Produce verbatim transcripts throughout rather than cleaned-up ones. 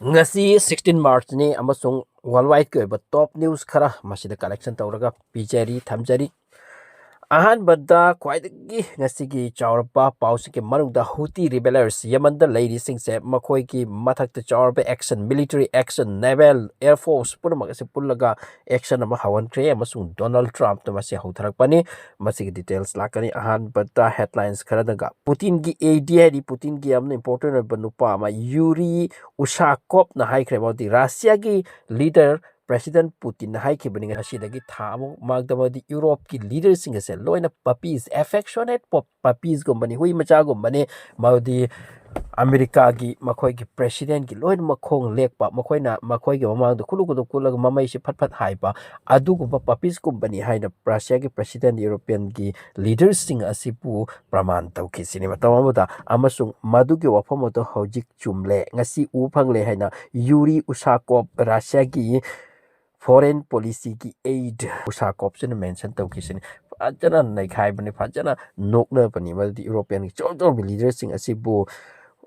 ꯉꯁꯤ sixteen March ꯅꯤ ꯑꯃꯁꯨꯡ world wide ꯀꯤ ꯑꯣꯏꯕ top news ꯈꯔ ꯃꯁꯤꯗ collection ꯇꯧꯔꯒ ꯄꯤꯖꯔꯤ, ꯊꯝꯖꯔꯤ꯫ ꯑꯍꯥꯟꯕꯗ ꯈ꯭ꯋꯥꯏꯗꯒꯤ ꯉꯁꯤꯒꯤ ꯆꯥꯎꯔꯕ ꯄꯥꯎꯁꯤꯒꯤ ꯃꯅꯨꯡꯗ Houthi rebellers ꯌꯦꯃꯟꯗ ꯂꯩꯔꯤꯁꯤꯡꯁꯦ ꯃꯈꯣꯏꯒꯤ ꯃꯊꯛꯇ ꯆꯥꯎꯔꯕ action, military action, naval, air force ꯄꯨꯝꯅꯃꯛ ꯑꯁꯤ ꯄꯨꯜꯂꯒ action ꯑꯃ ꯍꯧꯍꯟꯈ꯭ꯔꯦ ꯑꯃꯁꯨꯡ ꯗꯣꯅꯥꯜꯗ ꯇ꯭ꯔꯝꯞꯅ ꯃꯁꯤ ꯍꯧꯊꯔꯛꯄꯅꯤ꯫ ꯃꯁꯤꯒꯤ details ꯂꯥꯛꯀꯅꯤ꯫ ꯑꯍꯥꯟꯕꯗ headlines ꯈꯔꯗꯒ ꯄꯨꯇꯤꯟꯒꯤ AD ꯍꯥꯏꯗꯤ ꯄꯨꯇꯤꯟꯒꯤ ꯌꯥꯝꯅ important ꯑꯣꯏꯕ ꯅꯨꯄꯥ ꯑꯃ ꯌꯨꯔꯤ ꯎꯁꯥꯀꯣꯞꯅ ꯍꯥꯏꯈ꯭ꯔꯦ, ꯃꯗꯨꯗꯤ ꯔꯁꯤꯌꯥꯒꯤ leader President ꯄꯨꯇꯤꯟꯅ ꯍꯥꯏꯈꯤꯕꯅꯤ, ꯉꯁꯤꯗꯒꯤ ꯊꯥ ꯑꯃ ꯃꯃꯥꯡꯗ ꯃꯗꯨꯗꯤ ꯌꯨꯔꯣꯞꯀꯤ leaderꯁꯤꯡ ꯑꯁꯦ ꯂꯣꯏꯅ puppies, affectionate puppiesꯒꯨꯝꯕꯅꯤ, ꯍꯨꯏ ꯃꯆꯥꯒꯨꯝꯕꯅꯤ꯫ ꯃꯗꯨꯗꯤ ꯑꯃꯦꯔꯤꯀꯥꯒꯤ ꯃꯈꯣꯏꯒꯤ presidentꯀꯤ ꯂꯣꯏꯅ ꯃꯈꯣꯡ ꯂꯦꯛꯄ, ꯃꯈꯣꯏꯅ ꯃꯈꯣꯏꯒꯤ ꯃꯃꯥꯡꯗ ꯈꯨꯂꯨ ꯈꯨꯂꯨ ꯀꯨꯜꯂꯒ ꯃꯃꯩꯁꯤ ꯐꯠ ꯐꯠ ꯍꯥꯏꯕ, ꯑꯗꯨꯒꯨꯝꯕ puppiesꯀꯨꯝꯕꯅꯤ ꯍꯥꯏꯅ ꯔꯁꯤꯌꯥꯒꯤ president, Europeanꯒꯤ leaderꯁꯤꯡ ꯑꯁꯤꯕꯨ ꯄ꯭ꯔꯃꯥꯟ ꯇꯧꯈꯤꯁꯤꯅꯤ ꯃꯇꯝ ꯑꯃꯗ꯫ ꯑꯃꯁꯨꯡ ꯃꯗꯨꯒꯤ ꯋꯥꯐꯝ ꯑꯗꯨ ꯍꯧꯖꯤꯛ ꯆꯨꯝꯂꯦ, ꯉꯁꯤ ꯎ ꯐꯪꯂꯦ ꯍꯥꯏꯅ ꯌꯨꯔꯤ ꯎꯁꯥꯀꯣꯞ, ꯔꯁꯤꯌꯥꯒꯤ foreign policyꯒꯤ aide ꯎꯁꯥꯀꯣꯞꯁꯤꯅ mention ꯇꯧꯈꯤꯁꯤꯅꯤ꯫ ꯐꯖꯅ ꯅꯩꯈꯥꯏꯕꯅꯤ, ꯐꯖꯅ ꯅꯣꯛꯅꯕꯅꯤ꯫ ꯃꯗꯨꯗꯤ Europeanꯒꯤ ꯑꯆꯧ ꯑꯆꯧꯕ leaderꯁꯤꯡ ꯑꯁꯤꯕꯨ,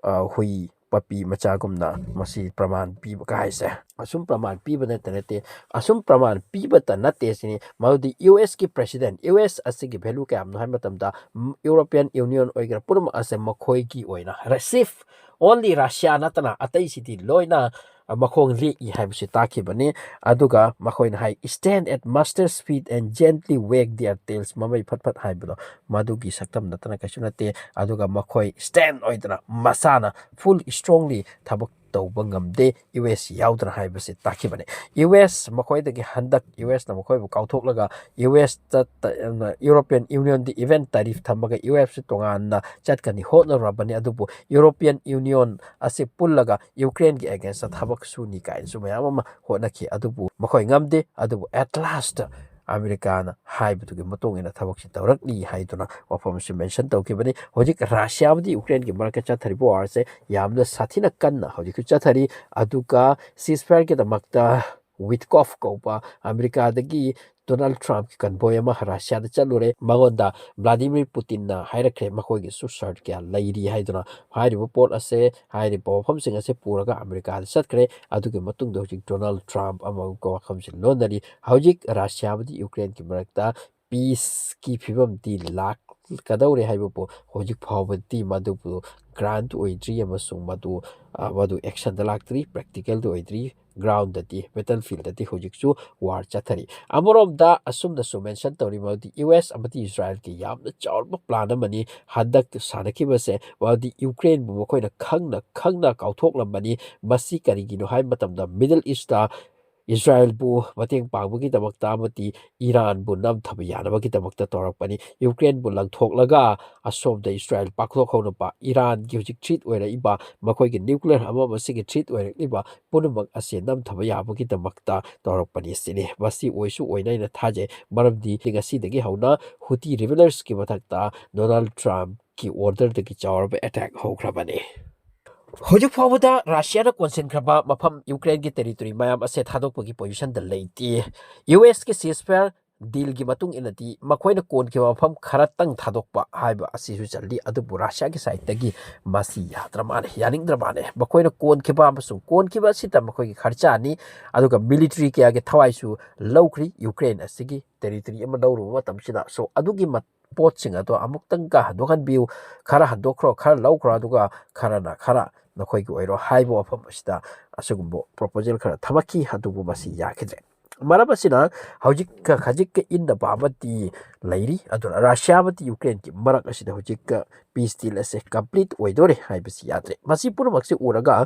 ꯑ, ꯍꯨꯏ puppy ꯃꯆꯥꯒꯨꯝꯅ ꯃꯁꯤ ꯄ꯭ꯔꯃꯥꯟ ꯄꯤꯕ ꯀꯥꯏꯁꯦ꯫ ꯑꯁꯨꯝ ꯄ꯭ꯔꯃꯥꯟ ꯄꯤꯕ ꯅꯠꯇ ꯅꯠꯇꯦ, ꯑꯁꯨꯝ ꯄ꯭ꯔꯃꯥꯟ ꯄꯤꯕꯇ ꯅꯠꯇꯦ ꯁꯤꯅꯤ꯫ ꯃꯗꯨꯗꯤ USꯀꯤ president, US ꯑꯁꯤꯒꯤ value ꯀꯌꯥꯝꯅꯣ ꯍꯥꯏꯕ ꯃꯇꯝꯗ, ꯎꯝ, European Union ꯑꯣꯏꯒꯦꯔꯥ ꯄꯨꯝꯅꯃꯛ ꯑꯁꯦ ꯃꯈꯣꯏꯒꯤ ꯑꯣꯏꯅ ꯔꯁꯤꯐ, only Russia ꯅꯠꯇꯅ ꯑꯇꯩꯁꯤꯗꯤ ꯂꯣꯏꯅ ꯃꯈꯣꯡ ꯂꯦꯛꯏ ꯍꯥꯏꯕꯁꯤ ꯇꯥꯛꯈꯤꯕꯅꯤ꯫ ꯑꯗꯨꯒ ꯃꯈꯣꯏꯅ ꯍꯥꯏ, "Stand at master's feet and gently wag their tails", ꯃꯃꯩ ꯐꯠ ꯐꯠ ꯍꯥꯏꯕꯗꯣ, ꯃꯗꯨꯒꯤ ꯁꯛꯇꯝ ꯅꯠꯇꯅ ꯀꯩꯁꯨ ꯅꯠꯇꯦ꯫ ꯑꯗꯨꯒ ꯃꯈꯣꯏ stand ꯑꯣꯏꯗꯅ ꯃꯁꯥꯅ full strongly ꯊꯕꯛ ꯇꯧꯕ ꯉꯝꯗꯦ, US ꯌꯥꯎꯗꯅ ꯍꯥꯏꯕꯁꯤ ꯇꯥꯛꯈꯤꯕꯅꯤ꯫ US ꯃꯈꯣꯏꯗꯒꯤ ꯍꯟꯗꯛ USꯅ ꯃꯈꯣꯏꯕꯨ ꯀꯥꯎꯊꯣꯛꯂꯒ USꯇ, European Unionꯗꯤ even tariff ꯊꯝꯃꯒ USꯁꯤ ꯇꯣꯉꯥꯟꯅ ꯆꯠꯀꯅꯤ ꯍꯣꯠꯅꯔꯕꯅꯤ, ꯑꯗꯨꯕꯨ European Union ꯑꯁꯤ ꯄꯨꯜꯂꯒ Ukraineꯒꯤ againstꯇ ꯊꯕꯛ ꯁꯨꯅꯤ ꯀꯥꯏꯅꯁꯨ ꯃꯌꯥꯝ ꯑꯃ ꯍꯣꯠꯅꯈꯤ, ꯑꯗꯨꯕꯨ ꯃꯈꯣꯏ ꯉꯝꯗꯦ꯫ ꯑꯗꯨꯕꯨ at last ꯑꯃꯦꯔꯤꯀꯥꯅ ꯍꯥꯏꯕꯗꯨꯒꯤ ꯃꯇꯨꯡ ꯏꯟꯅ ꯊꯕꯛꯁꯤ ꯇꯧꯔꯛꯂꯤ ꯍꯥꯏꯗꯨꯅ ꯋꯥꯐꯝ ꯑꯁꯤ mention ꯇꯧꯈꯤꯕꯅꯤ꯫ ꯍꯧꯖꯤꯛ ꯔꯁꯤꯌꯥ ꯑꯃꯗꯤ ꯌꯨꯀ꯭ꯔꯦꯟꯒꯤ ꯃꯔꯛꯇ ꯆꯠꯊꯔꯤꯕ war ꯑꯁꯦ ꯌꯥꯝꯅ ꯁꯥꯊꯤꯅ ꯀꯟꯅ ꯍꯧꯖꯤꯛꯁꯨ ꯆꯠꯊꯔꯤ꯫ ꯑꯗꯨꯒ ceasefireꯒꯤꯗꯃꯛꯇ ꯋꯤꯠꯀꯣꯐ ꯀꯧꯕ ꯑꯃꯦꯔꯤꯀꯥꯗꯒꯤ ꯗꯣꯅꯥꯜꯗ ꯇ꯭ꯔꯝꯞꯀꯤ ꯀꯟꯚꯣꯏ ꯑꯃ ꯔꯁꯤꯌꯥꯗ ꯆꯠꯂꯨꯔꯦ꯫ ꯃꯉꯣꯟꯗ ꯕ꯭ꯂꯥꯗꯤꯃꯤꯔ ꯄꯨꯇꯤꯟꯅ ꯍꯥꯏꯔꯛꯈ꯭ꯔꯦ, ꯃꯈꯣꯏꯒꯤꯁꯨ ꯁꯔꯠ ꯀꯌꯥ ꯂꯩꯔꯤ ꯍꯥꯏꯗꯨꯅ꯫ ꯍꯥꯏꯔꯤꯕ ꯄꯣꯠ ꯑꯁꯦ, ꯍꯥꯏꯔꯤꯕ ꯋꯥꯐꯝꯁꯤꯡ ꯑꯁꯦ ꯄꯨꯔꯒ ꯑꯃꯦꯔꯤꯀꯥꯗ ꯆꯠꯈ꯭ꯔꯦ꯫ ꯑꯗꯨꯒꯤ ꯃꯇꯨꯡꯗ ꯍꯧꯖꯤꯛ ꯗꯣꯅꯥꯜꯗ ꯇ꯭ꯔꯝꯞ ꯑꯃꯒ ꯋꯥꯐꯝꯁꯤ ꯂꯣꯟꯅꯔꯤ꯫ ꯍꯧꯖꯤꯛ ꯔꯁꯤꯌꯥ ꯑꯃꯗꯤ ꯌꯨꯀ꯭ꯔꯦꯟꯒꯤ ꯃꯔꯛꯇ ꯄꯤꯁꯀꯤ ꯐꯤꯕꯝꯗꯤ ꯂꯥꯛꯀꯗꯧꯔꯦ ꯍꯥꯏꯕꯕꯨ ꯍꯧꯖꯤꯛ ꯐꯥꯎꯕꯗꯤ ꯃꯗꯨꯕꯨ ꯒ꯭ꯔꯥꯟꯠ ꯑꯣꯏꯗ꯭ꯔꯤ ꯑꯃꯁꯨꯡ ꯃꯗꯨ, ꯑ, ꯃꯗꯨ ꯑꯦꯛꯁꯟꯗ ꯂꯥꯛꯇ꯭ꯔꯤ, ꯄ꯭ꯔꯦꯛꯇꯤꯀꯦꯜꯗ ꯑꯣꯏꯗ꯭ꯔꯤ꯫ ꯒ꯭ꯔꯥꯎꯟꯗꯗꯤ, ꯕꯦꯇꯜ ꯐꯤꯜꯗꯗꯤ ꯍꯧꯖꯤꯛꯁꯨ ꯋꯥꯔ ꯆꯠꯊꯔꯤ꯫ ꯑꯃꯔꯣꯝꯗ ꯑꯁꯨꯝꯅꯁꯨ ꯃꯦꯟꯁꯟ ꯇꯧꯔꯤ, ꯃꯗꯨꯗꯤ ꯌꯨ ꯑꯦꯁ ꯑꯃꯗꯤ ꯏꯁꯔꯥꯌꯦꯜꯒꯤ ꯌꯥꯝꯅ ꯆꯥꯎꯔꯕ ꯄ꯭ꯂꯥꯟ ꯑꯃꯅꯤ ꯍꯟꯗꯛ ꯁꯥꯟꯅꯈꯤꯕꯁꯦ꯫ ꯃꯗꯨꯗꯤ ꯌꯨꯀ꯭ꯔꯦꯟꯕꯨ ꯃꯈꯣꯏꯅ ꯈꯪꯅ ꯈꯪꯅ ꯀꯥꯎꯊꯣꯛꯂꯝꯕꯅꯤ꯫ ꯃꯁꯤ ꯀꯔꯤꯒꯤꯅꯣ ꯍꯥꯏꯕ ꯃꯇꯝꯗ, ꯃꯤꯗꯜ ꯏꯁꯇ ꯏꯁꯔꯥꯌꯦꯜꯕꯨ ꯃꯇꯦꯡ ꯄꯥꯡꯕꯒꯤꯗꯃꯛꯇ ꯑꯃꯗꯤ ꯏꯔꯥꯟꯕꯨ ꯅꯝꯊꯕ ꯌꯥꯅꯕꯒꯤꯗꯃꯛꯇ ꯇꯧꯔꯛꯄꯅꯤ꯫ ꯌꯨꯀ꯭ꯔꯦꯟꯕꯨ ꯂꯪꯊꯣꯛꯂꯒ ꯑꯁꯣꯝꯗ ꯏꯁꯔꯥꯌꯦꯜ ꯄꯥꯛꯊꯣꯛꯍꯧꯅꯕ, ꯏꯔꯥꯟꯒꯤ ꯍꯧꯖꯤꯛ ꯊ꯭ꯔꯤꯠ ꯑꯣꯏꯔꯛꯏꯕ, ꯃꯈꯣꯏꯒꯤ ꯅ꯭ꯌꯨꯀ꯭ꯂꯤꯌꯔ ꯑꯃ ꯑꯃꯁꯤꯒꯤ ꯊ꯭ꯔꯤꯠ ꯑꯣꯏꯔꯛꯂꯤꯕ ꯄꯨꯝꯅꯃꯛ ꯑꯁꯦ ꯅꯝꯊꯕ ꯌꯥꯕꯒꯤꯗꯃꯛꯇ ꯇꯧꯔꯛꯄꯅꯤ ꯁꯤꯅꯤ꯫ ꯃꯁꯤ ꯑꯣꯏꯁꯨ ꯑꯣꯏꯅ ꯑꯩꯅ ꯊꯥꯖꯩ, ꯃꯔꯝꯗꯤ ꯉꯁꯤꯗꯒꯤ ꯍꯧꯅ ꯍꯨꯇꯤ ꯔꯤꯕꯦꯂꯔꯁꯀꯤ ꯃꯊꯛꯇ ꯗꯣꯅꯥꯜꯗ ꯇ꯭ꯔꯝꯞꯀꯤ ꯑꯣꯔꯗꯔꯗꯒꯤ ꯆꯥꯎꯔꯕ ꯑꯦꯇꯦꯛ ꯍꯧꯈ꯭ꯔꯕꯅꯤ꯫ ꯍꯧꯖꯤꯛ ꯐꯥꯎꯕꯗ ꯔꯁꯤꯌꯥꯅ ꯀꯣꯟꯁꯤꯟꯈ꯭ꯔꯕ ꯃꯐꯝ, ꯌꯨꯀ꯭ꯔꯦꯟꯒꯤ ꯇꯦꯔꯤꯇꯣꯔꯤ ꯃꯌꯥꯝ ꯑꯁꯦ ꯊꯥꯗꯣꯛꯄꯒꯤ ꯄꯣꯖꯤꯁꯟꯗ ꯂꯩꯇꯦ꯫ ꯌꯨ ꯑꯦꯁꯀꯤ ꯁꯤꯁꯐꯥꯌꯔ ꯗꯤꯜꯒꯤ ꯃꯇꯨꯡ ꯏꯟꯅꯗꯤ ꯃꯈꯣꯏꯅ ꯀꯣꯟꯈꯤꯕ ꯃꯐꯝ ꯈꯔꯇꯪ ꯊꯥꯗꯣꯛꯄ ꯍꯥꯏꯕ ꯑꯁꯤꯁꯨ ꯆꯜꯂꯤ꯫ ꯑꯗꯨꯕꯨ ꯔꯁꯤꯌꯥꯒꯤ ꯁꯥꯏꯠꯇꯒꯤ ꯃꯁꯤ ꯌꯥꯗ꯭ꯔ ꯃꯥꯜꯂꯦ, ꯌꯥꯅꯤꯡꯗ꯭ꯔ ꯃꯥꯜꯂꯦ꯫ ꯃꯈꯣꯏꯅ ꯀꯣꯟꯈꯤꯕ ꯑꯃꯁꯨꯡ ꯀꯣꯟꯈꯤꯕ ꯑꯁꯤꯗ ꯃꯈꯣꯏꯒꯤ ꯈꯔꯆꯥꯅꯤ, ꯑꯗꯨꯒ ꯃꯤꯂꯤꯇꯔꯤ ꯀꯌꯥꯒꯤ ꯊꯋꯥꯏꯁꯨ ꯂꯧꯈ꯭ꯔꯤ ꯌꯨꯀ꯭ꯔꯦꯟ ꯑꯁꯤꯒꯤ ꯇꯦꯔꯤꯇꯣꯔꯤ ꯑꯃ ꯂꯧꯔꯨꯕ ꯃꯇꯝꯁꯤꯗ꯫ So, ꯑꯗꯨꯒꯤ ꯃꯠ-, ꯄꯣꯠꯁꯤꯡ ꯑꯗꯣ ꯑꯃꯨꯛꯇꯪꯒ ꯍꯟꯗꯣꯛꯍꯟꯕꯤꯌꯨ, ꯈꯔ ꯍꯟꯗꯣꯛꯈ꯭ꯔꯣ, ꯈꯔ ꯂꯧꯈ꯭ꯔꯣ, ꯑꯗꯨꯒ ꯈꯔꯅ ꯈꯔ ꯅꯈꯣꯏꯒꯤ ꯑꯣꯏꯔꯣ ꯍꯥꯏꯕ ꯋꯥꯐꯝ ꯑꯁꯤꯗ ꯑꯁꯤꯒꯨꯝꯕ ꯄ꯭ꯔꯣꯄꯣꯖꯦꯜ ꯈꯔ ꯊꯝꯃꯛꯈꯤ꯫ ꯑꯗꯨꯕꯨ ꯃꯁꯤ ꯌꯥꯈꯤꯗ꯭ꯔꯦ꯫ ꯃꯔꯝ ꯑꯁꯤꯅ ꯍꯧꯖꯤꯛ ꯈꯖꯤꯛꯀ ꯏꯟꯅꯕ ꯑꯃꯗꯤ ꯂꯩꯔꯤ꯫ ꯑꯗꯨꯅ ꯔꯁꯤꯌꯥ ꯑꯃꯗꯤ ꯌꯨꯀ꯭ꯔꯦꯟꯒꯤ ꯃꯔꯛ ꯑꯁꯤꯗ ꯍꯧꯖꯤꯛ ꯄꯤꯁ ꯗꯤꯜ ꯑꯁꯦ ꯀꯝꯄ꯭ꯂꯤꯠ ꯑꯣꯏꯗꯣꯔꯦ ꯍꯥꯏꯕꯁꯤ ꯌꯥꯗ꯭ꯔꯦ꯫ ꯃꯁꯤ ꯄꯨꯝꯅꯃꯛꯁꯤ ꯎꯔꯒ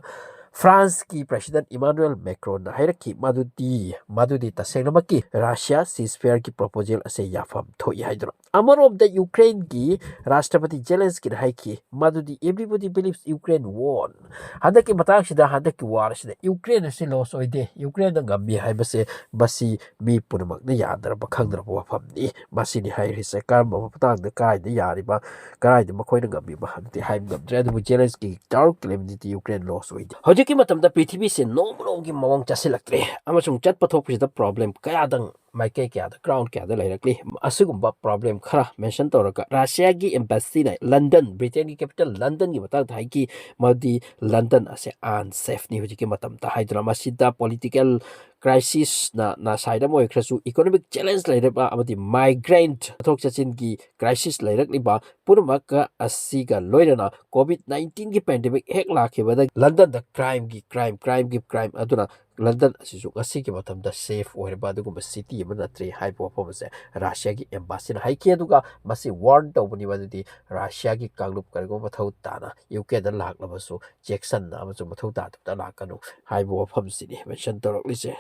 ꯐ꯭ꯔꯥꯟꯁꯀꯤ ꯄ꯭ꯔꯦꯁꯤꯗꯦꯟꯠ ꯏꯃꯥꯅꯨꯑꯦꯜ ꯃꯦꯀ꯭ꯔꯣꯟꯅ ꯍꯥꯏꯔꯛꯈꯤ, ꯃꯗꯨꯗꯤ, ꯃꯗꯨꯗꯤ ꯇꯁꯦꯡꯅꯃꯛꯀꯤ ꯔꯁꯤꯌꯥ ꯁꯤꯁꯐꯦꯌꯔꯒꯤ ꯄ꯭ꯔꯣꯄꯣꯖꯦꯜ ꯑꯁꯦ ꯌꯥꯐꯝ ꯊꯣꯛꯏ ꯍꯥꯏꯗꯨꯅ꯫ ꯑꯃꯔꯣꯝꯗ ꯌꯨꯀ꯭ꯔꯦꯟꯒꯤ ꯔꯥꯁꯇ꯭ꯔꯄꯇꯤ ꯖꯦꯂꯦꯟꯁꯀꯤꯅ ꯍꯥꯏꯈꯤ ꯃꯗꯨꯗꯤ everybody believes Ukraine won꯫ ꯍꯟꯗꯛꯀꯤ ꯃꯇꯥꯡꯁꯤꯗ, ꯍꯟꯗꯛꯀꯤ ꯋꯥꯔ ꯑꯁꯤꯗ ꯌꯨꯀ꯭ꯔꯦꯟ ꯑꯁꯤ ꯂꯣꯁ ꯑꯣꯏꯗꯦ, ꯌꯨꯀ꯭ꯔꯦꯟꯅ ꯉꯝꯃꯤ ꯍꯥꯏꯕꯁꯦ ꯃꯁꯤ ꯃꯤ ꯄꯨꯝꯅꯃꯛꯅ ꯌꯥꯅꯔꯕ ꯈꯪꯅꯔꯕ ꯋꯥꯐꯝꯅꯤ꯫ ꯃꯁꯤꯅꯤ ꯍꯥꯏꯔꯤꯁꯦ꯫ ꯀꯔꯝꯕ ꯃꯇꯥꯡꯗ ꯀꯥꯏꯗ ꯌꯥꯔꯤꯕ, ꯀꯗꯥꯏꯗ ꯃꯈꯣꯏꯅ ꯉꯝꯃꯤꯕ ꯍꯥꯏꯕꯗꯤ ꯍꯥꯏꯕ ꯉꯝꯗ꯭ꯔꯦ꯫ ꯑꯗꯨꯕꯨ ꯖꯦꯂꯦꯟꯁꯀꯤ ꯇꯥꯎꯔꯛꯇ꯭ꯔꯤꯕꯗꯤ ꯌꯨꯀ꯭ꯔꯦꯟ ꯂꯣꯁ ꯑꯣꯏꯗꯦ꯫ ꯍꯧꯖꯤꯛꯀꯤ ꯃꯇꯝꯗ ꯄ꯭ꯔꯤꯊꯤꯕꯤꯁꯦ ꯅꯣꯡꯃ ꯅꯣꯡꯃꯒꯤ ꯃꯑꯣꯡ ꯆꯠꯁꯤꯜꯂꯛꯇ꯭ꯔꯦ ꯑꯃꯁꯨꯡ ꯆꯠꯄ ꯊꯣꯛꯄꯁꯤꯗ ꯄ꯭ꯔꯣꯕ꯭ꯂꯦꯝ ꯀꯌꯥꯗꯪ ꯃꯥꯏꯀꯩ ꯀꯌꯥꯗ, ꯒ꯭ꯔꯥꯎꯟ ꯀꯌꯥꯗ ꯂꯩꯔꯛꯂꯤ꯫ ꯑꯁꯤꯒꯨꯝꯕ ꯄ꯭ꯔꯣꯕ꯭ꯂꯦꯝ ꯈꯔ ꯃꯦꯟꯁꯟ ꯇꯧꯔꯒ ꯔꯁꯤꯌꯥꯒꯤ ꯑꯦꯝꯕꯦꯁꯤꯅ ꯂꯟꯗꯟ, ꯕ꯭ꯔꯤꯇꯦꯟꯒꯤ ꯀꯦꯄꯤꯇꯦꯜ ꯂꯟꯗꯟꯒꯤ ꯃꯇꯥꯡꯗ ꯍꯥꯏꯈꯤ ꯃꯗꯨꯗꯤ ꯂꯟꯗꯟ ꯑꯁꯦ ꯑꯟꯁꯦꯐꯅꯤ ꯍꯧꯖꯤꯛꯀꯤ ꯃꯇꯝꯗ ꯍꯥꯏꯗꯨꯅ꯫ ꯃꯁꯤꯗ ꯄꯣꯂꯤꯇꯤꯀꯦꯜ ꯀ꯭ꯔꯥꯏꯁꯤꯁꯅ ꯅ ꯁꯥꯏꯠ ꯑꯃ ꯑꯣꯏꯈ꯭ꯔꯁꯨ, ꯏꯀꯣꯅꯣꯃꯤꯛ ꯆꯦꯂꯦꯟꯖ ꯂꯩꯔꯤꯕ ꯑꯃꯗꯤ ꯃꯥꯏꯒ꯭ꯔꯦꯟꯠ ꯆꯠꯊꯣꯛ ꯆꯠꯁꯤꯟꯒꯤ ꯀ꯭ꯔꯥꯏꯁꯤꯁ ꯂꯩꯔꯛꯂꯤꯕ ꯄꯨꯝꯅꯃꯛ ꯑꯁꯤꯒ ꯂꯣꯏꯅꯅ ꯀꯣꯚꯤꯗ ꯅꯥꯏꯟꯇꯤꯟꯒꯤ ꯄꯦꯟꯗꯦꯃꯤꯛ ꯍꯦꯛ ꯂꯥꯛꯈꯤꯕꯗ ꯂꯟꯗꯟꯗ ꯀ꯭ꯔꯥꯏꯝꯒꯤ ꯀ꯭ꯔꯥꯏꯝ, ꯀ꯭ꯔꯥꯏꯝꯒꯤ ꯀ꯭ꯔꯥꯏꯝ ꯑꯗꯨꯅ ꯂꯟꯗꯟ ꯑꯁꯤꯁꯨ ꯉꯁꯤꯒꯤ ꯃꯇꯝꯗ ꯁꯦꯐ ꯑꯣꯏꯔꯕ ꯑꯗꯨꯒꯨꯝꯕ ꯁꯤꯇꯤ ꯑꯃ ꯅꯠꯇ꯭ꯔꯦ ꯍꯥꯏꯕ ꯋꯥꯐꯝ ꯑꯁꯦ ꯔꯁꯤꯌꯥꯒꯤ ꯑꯦꯝꯕꯥꯁꯤꯅ ꯍꯥꯏꯈꯤ꯫ ꯑꯗꯨꯒ ꯃꯁꯤ ꯋꯥꯔꯟ ꯇꯧꯕꯅꯤ ꯃꯗꯨꯗꯤ ꯔꯁꯤꯌꯥꯒꯤ ꯀꯥꯡꯂꯨꯞ ꯀꯔꯤꯒꯨꯝꯕ ꯃꯊꯧ ꯇꯥꯅ ꯌꯨ ꯀꯦꯗ ꯂꯥꯛꯂꯕꯁꯨ ꯆꯦꯛꯁꯤꯟꯅ ꯑꯃꯁꯨꯡ ꯃꯊꯧ ꯇꯥꯗꯕꯗ ꯂꯥꯛꯀꯅꯨ ꯍꯥꯏꯕ ꯋꯥꯐꯝꯁꯤꯅꯤ ꯃꯦꯟꯁꯟ ꯇꯧꯔꯛꯂꯤꯁꯦ꯫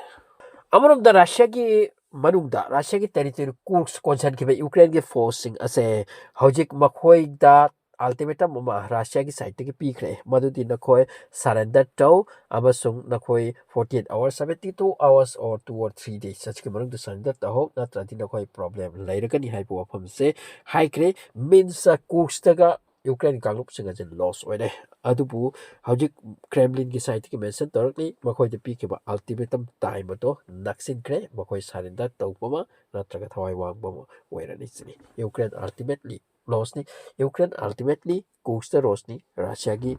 ꯑꯃꯔꯣꯝꯗ ꯔꯁꯤꯌꯥꯒꯤ ꯃꯅꯨꯡꯗ, ꯔꯁꯤꯌꯥꯒꯤ ꯇꯦꯔꯤꯇꯣꯔꯤ ꯀꯨꯔꯁ ꯀꯣꯟꯁꯤꯟꯈꯤꯕ ꯌꯨꯀ꯭ꯔꯦꯟꯒꯤ ꯐꯣꯔꯁꯁꯤꯡ ꯑꯁꯦ ꯍꯧꯖꯤꯛ ꯃꯈꯣꯏꯗ ꯑꯜꯇꯤꯃꯦꯇꯝ ꯑꯃ ꯔꯁꯤꯌꯥꯒꯤ ꯁꯥꯏꯠꯇꯒꯤ ꯄꯤꯈ꯭ꯔꯦ, ꯃꯗꯨꯗꯤ ꯅꯈꯣꯏ ꯁꯔꯦꯟꯗꯔ ꯇꯧ ꯑꯃꯁꯨꯡ ꯅꯈꯣꯏ forty eight hours, seventy two hours or two or three days ꯑꯁꯤꯒꯤ ꯃꯅꯨꯡꯗ ꯁꯔꯦꯟꯗꯔ ꯇꯧꯍꯧ, ꯅꯠꯇ꯭ꯔꯗꯤ ꯅꯈꯣꯏ ꯄ꯭ꯔꯣꯕ꯭ꯂꯦꯝ ꯂꯩꯔꯒꯅꯤ ꯍꯥꯏꯕ ꯋꯥꯐꯝꯁꯦ ꯍꯥꯏꯈ꯭ꯔꯦ꯫ ꯃꯤꯟꯁ ꯀꯨꯔꯁꯇꯒ ꯌꯨꯀ꯭ꯔꯦꯟ ꯀꯥꯡꯂꯨꯞꯁꯤꯡ ꯑꯁꯤ ꯂꯣꯁ ꯑꯣꯏꯔꯦ꯫ ꯑꯗꯨꯕꯨ ꯍꯧꯖꯤꯛ ꯀ꯭ꯔꯦꯝꯂꯤꯟꯒꯤ ꯁꯥꯏꯠꯇꯒꯤ ꯃꯦꯟꯁꯟ ꯇꯧꯔꯛꯂꯤ, ꯃꯈꯣꯏꯗ ꯄꯤꯈꯤꯕ ꯑꯜꯇꯤꯃꯦꯇꯝ ꯇꯥꯏꯝ ꯑꯗꯣ ꯅꯛꯁꯤꯟꯈ꯭ꯔꯦ, ꯃꯈꯣꯏ ꯁꯔꯦꯟꯗꯔ ꯇꯧꯕ ꯑꯃ ꯅꯠꯇ꯭ꯔꯒ ꯊꯋꯥꯏ ꯋꯥꯡꯕ ꯑꯃ ꯑꯣꯏꯔꯅꯤ ꯁꯤꯅꯤ꯫ ꯌꯨꯀ꯭ꯔꯦꯟ ꯑꯜꯇꯤꯃꯦꯠꯂꯤ ꯂꯣꯁꯅꯤ, ꯌꯨꯀ꯭ꯔꯦꯟ ꯑꯜꯇꯤꯃꯦꯠꯂꯤ ꯀꯨꯔꯁꯇ ꯂꯣꯁꯅꯤ꯫ ꯔꯁꯤꯌꯥꯒꯤ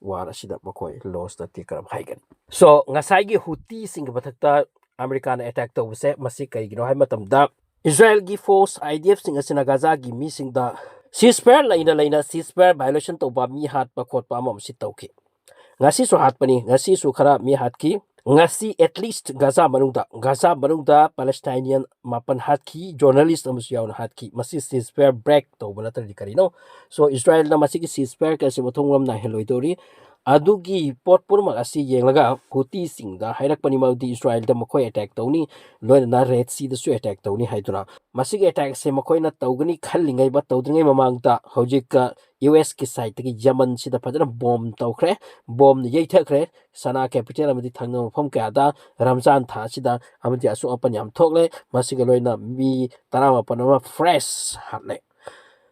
ꯋꯥꯔ ꯑꯁꯤꯗ ꯃꯈꯣꯏ ꯂꯣꯁ ꯅꯠꯇꯦ ꯀꯔꯝ ꯍꯥꯏꯒꯅꯤ? ꯁꯣ, ꯉꯁꯥꯏꯒꯤ ꯍꯨꯇꯤꯁꯤꯡꯒꯤ ꯃꯊꯛꯇ ꯑꯃꯦꯔꯤꯀꯥꯅ ꯑꯦꯇꯦꯛ ꯇꯧꯕꯁꯦ ꯃꯁꯤ ꯀꯔꯤꯒꯤꯅꯣ ꯍꯥꯏꯕ ꯃꯇꯝꯗ, ꯏꯁꯔꯥꯌꯦꯜꯒꯤ ꯐꯣꯔꯁ, ꯑꯥꯏ ꯗꯤ ꯑꯦꯐꯁꯤꯡ ꯑꯁꯤꯅ ꯒꯥꯖꯥꯒꯤ ꯃꯤꯁꯤꯡꯗ ꯁꯤꯁꯐꯥꯌꯔ ꯂꯩꯅ ꯂꯩꯅ ꯁꯤꯁꯐꯥꯌꯔ ꯚꯥꯏꯑꯣꯂꯦꯁꯟ ꯇꯧꯕ, ꯃꯤ ꯍꯥꯠꯄ ꯈꯣꯠꯄ ꯑꯃ ꯑꯃꯁꯤ ꯇꯧꯈꯤ꯫ ꯉꯁꯤꯁꯨ ꯍꯥꯠꯄꯅꯤ, ꯉꯁꯤꯁꯨ ꯈꯔ ꯃꯤ ꯍꯥꯠꯈꯤ꯫ ꯉꯁꯤ at least ꯒꯥꯖꯥ ꯃꯅꯨꯡꯗ, ꯒꯥꯖꯥ ꯃꯅꯨꯡꯗ ꯄꯦꯂꯦꯁꯇꯥꯏꯅꯤꯌꯟ ꯃꯥꯄꯟ ꯍꯥꯠꯈꯤ, ꯖꯔꯅꯦꯂꯤꯁ ꯑꯃꯁꯨ ꯌꯥꯎꯅ ꯍꯥꯠꯈꯤ꯫ ꯃꯁꯤ ꯁꯤꯁꯐꯥꯌꯔ ꯕ꯭ꯔꯦꯛ ꯇꯧꯕ ꯅꯠꯇ꯭ꯔꯗꯤ ꯀꯔꯤꯅꯣ? ꯁꯣ, ꯏꯁꯔꯥꯌꯦꯜꯅ ꯃꯁꯤꯒꯤ ꯁꯤꯁꯐꯥꯌꯔ ꯑꯁꯤ ꯃꯊꯣꯡ ꯃꯔꯝ ꯅꯥꯏꯍꯜꯂꯣꯏꯗꯧꯔꯤ꯫ ꯑꯗꯨꯒꯤ ꯄꯣꯠ ꯄꯨꯝꯅꯃꯛ ꯑꯁꯤ ꯌꯦꯡꯂꯒ ꯍꯨꯇꯤꯁꯤꯡꯗ ꯍꯥꯏꯔꯛꯄꯅꯤ, ꯃꯗꯨꯗꯤ ꯏꯁꯔꯥꯏꯜꯗ ꯃꯈꯣꯏ ꯑꯦꯇꯦꯛ ꯇꯧꯅꯤ, ꯂꯣꯏꯅꯅ ꯔꯦꯗ ꯁꯤꯗꯁꯨ ꯑꯦꯇꯦꯛ ꯇꯧꯅꯤ ꯍꯥꯏꯗꯨꯅ꯫ ꯃꯁꯤꯒꯤ ꯑꯦꯇꯦꯛꯁꯦ ꯃꯈꯣꯏꯅ ꯇꯧꯒꯅꯤ ꯈꯜꯂꯤꯉꯩ ꯕ ꯇꯧꯗ꯭ꯔꯤꯉꯩ ꯃꯃꯥꯡꯗ ꯍꯧꯖꯤꯛ ꯌꯨ ꯑꯦꯁꯀꯤ ꯁꯥꯏꯠꯇꯒꯤ ꯌꯃꯟꯁꯤꯗ ꯐꯖꯅ ꯕꯣꯝ ꯇꯧꯈ꯭ꯔꯦ, ꯕꯣꯝꯅ ꯌꯩꯊꯈ꯭ꯔꯦ꯫ ꯁꯅꯥ ꯀꯦꯄꯤꯇꯦꯜ ꯑꯃꯗꯤ ꯊꯪꯅꯕ ꯃꯐꯝ ꯀꯌꯥꯗ ꯔꯝꯖꯥꯟ ꯊꯥꯁꯤꯗ ꯑꯃꯗꯤ ꯑꯁꯣꯛ ꯑꯄꯟ ꯌꯥꯝ ꯊꯣꯛꯂꯦ꯫ ꯃꯁꯤꯒ ꯂꯣꯏꯅ ꯃꯤ ꯇꯔꯥꯃꯥꯄꯟ ꯑꯃ ꯐ꯭ꯔꯦꯁ ꯍꯥꯠꯂꯦ꯫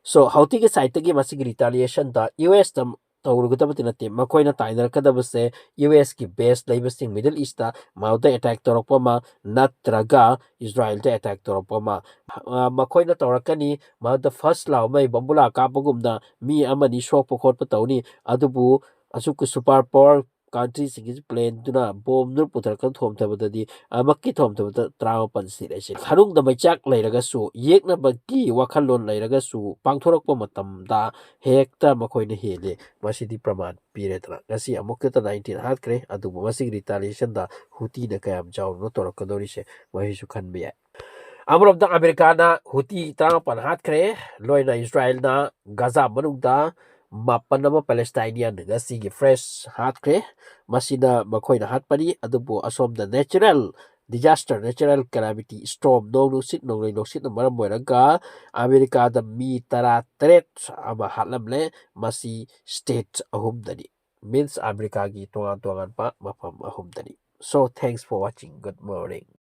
ꯁꯣ ꯍꯧꯇꯤꯒꯤ ꯁꯥꯏꯠꯇꯒꯤ ꯃꯁꯤꯒꯤ ꯔꯤꯇꯥꯂꯤꯌꯦꯁꯟꯗ ꯌꯨ ꯑꯦꯁꯇ ꯇꯧꯔꯨꯒꯗꯕꯗꯤ ꯅꯠꯇꯦ, ꯃꯈꯣꯏꯅ ꯇꯥꯏꯅꯔꯛꯀꯗꯕꯁꯦ ꯌꯨ ꯑꯦꯁꯀꯤ ꯕꯦꯁ ꯂꯩꯕꯁꯤꯡ ꯃꯤꯗꯜ ꯏꯁꯇ, ꯃꯗꯨꯗ ꯑꯦꯇꯦꯛ ꯇꯧꯔꯛꯄ ꯑꯃ, ꯅꯠꯇ꯭ꯔꯒ ꯏꯁꯔꯥꯏꯜꯗ ꯑꯦꯇꯦꯛ ꯇꯧꯔꯛꯄ ꯑꯃ꯫ ꯑ, ꯃꯈꯣꯏꯅ ꯇꯧꯔꯛꯀꯅꯤ, ꯃꯗꯨꯗ ꯐꯥꯔꯁ ꯂꯥꯎ ꯑꯃ ꯕꯝꯕꯨꯂꯥ ꯀꯥꯞꯄꯒꯨꯝꯅ ꯃꯤ ꯑꯃꯅꯤ ꯁꯣꯛꯄ ꯈꯣꯠꯄ ꯇꯧꯅꯤ꯫ ꯑꯗꯨꯕꯨ ꯑꯁꯨꯛꯀꯤ ꯁꯨꯄꯔ ꯄꯥꯋꯔ ꯀꯟꯇ꯭ꯔꯤꯁꯤꯡꯒꯤ ꯄ꯭ꯂꯦꯟꯗꯨꯅ ꯕꯣꯝꯗꯨꯅ ꯄꯨꯊꯔꯛꯇꯅ ꯊꯣꯝꯊꯕꯗꯗꯤ, ꯑꯃꯛꯀꯤ ꯊꯣꯝꯊꯕꯗ ꯇꯔꯥꯃꯥꯄꯟ ꯁꯤꯔꯦ꯫ ꯁꯤ ꯈꯔꯨꯡꯗ ꯃꯩꯆꯥꯛ ꯂꯩꯔꯒꯁꯨ, ꯌꯦꯛꯅꯕꯒꯤ ꯋꯥꯈꯜꯂꯣꯟ ꯂꯩꯔꯒꯁꯨ, ꯄꯥꯡꯊꯣꯔꯛꯄ ꯃꯇꯝꯗ ꯍꯦꯛꯇ ꯃꯈꯣꯏꯅ ꯍꯦꯜꯂꯤ꯫ ꯃꯁꯤꯗꯤ ꯄ꯭ꯔꯃꯥꯟ ꯄꯤꯔꯦꯗꯅ꯫ ꯉꯁꯤ ꯑꯃꯨꯛ ꯈꯛꯇ ꯅꯥꯏꯟꯇꯤꯟ ꯍꯥꯠꯈ꯭ꯔꯦ, ꯑꯗꯨꯕꯨ ꯃꯁꯤꯒꯤ ꯔꯤꯇꯥꯂꯤꯌꯦꯁꯟꯗ ꯍꯨꯇꯤꯅ ꯀꯌꯥꯝ ꯆꯥꯎꯅ ꯇꯧꯔꯛꯀꯗꯧꯔꯤꯁꯦ, ꯃꯁꯤꯁꯨ ꯈꯟꯕ ꯌꯥꯏ꯫ ꯑꯃꯔꯣꯝꯗ ꯑꯃꯦꯔꯤꯀꯥꯅ ꯍꯨꯇꯤ ꯇꯔꯥꯃꯥꯄꯟ ꯍꯥꯠꯈ꯭ꯔꯦ, ꯂꯣꯏꯅ ꯏꯁꯔꯥꯏꯜꯅ ꯒꯥꯖꯥ ꯃꯅꯨꯡꯗ ꯃꯥꯄꯟ ꯑꯃ ꯄꯦꯂꯦꯁꯇꯥꯏꯅꯤꯌꯟ ꯉꯁꯤꯒꯤ ꯐ꯭ꯔꯦꯁ ꯍꯥꯠꯈ꯭ꯔꯦ꯫ ꯃꯁꯤꯅ ꯃꯈꯣꯏꯅ ꯍꯥꯠꯄꯅꯤ, ꯑꯗꯨꯕꯨ ꯑꯁꯣꯝꯗ ꯅꯦꯆꯔꯦꯜ ꯗꯤꯖꯥꯁꯇꯔ, ꯅꯦꯆꯔꯦꯜ ꯀꯦꯂꯥꯃꯤꯇꯤ, ꯏꯁꯇꯣꯔꯝ, ꯅꯣꯡ ꯅꯨꯡꯁꯤꯠ ꯅꯣꯡꯂꯩ ꯅꯨꯡꯁꯤꯠꯅ ꯃꯔꯝ ꯑꯣꯏꯔꯒ ꯑꯃꯦꯔꯤꯀꯥꯗ ꯃꯤ ꯇꯔꯥ ꯇꯔꯦꯠ ꯑꯃ ꯍꯥꯠꯂꯝꯂꯦ꯫ ꯃꯁꯤ ꯁ꯭ꯇꯦꯠ ꯑꯍꯨꯝꯗꯅꯤ, ꯃꯤꯟꯁ ꯑꯃꯦꯔꯤꯀꯥꯒꯤ ꯇꯣꯉꯥꯟ ꯇꯣꯉꯥꯟꯕ ꯃꯐꯝ ꯑꯍꯨꯝꯗꯅꯤ꯫ So thanks for watching, good morning.